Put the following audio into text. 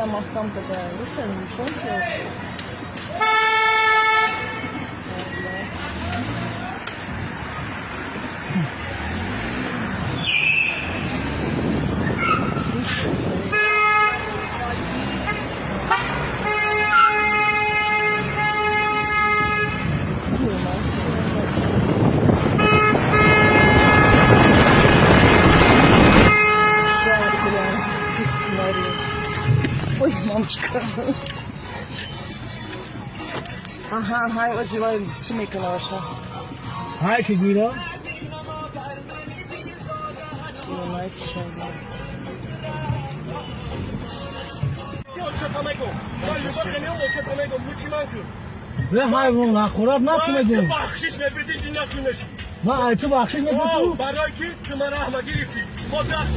Себя маҳкам такая. Видишь, ничего себе. Ой, мамочка. Аҳа, ҳай, оҷивай, чӣ мекуна ваша? Ҳай ки гира. Юнайтед. Не ҳайвон нахӯрад накунедем. Бахшиш мепурсӣ, накунеш. Ма ай ту бахшиш мепурсӣ. Барои ки ту мара раҳма гирифтӣ. Мо даст.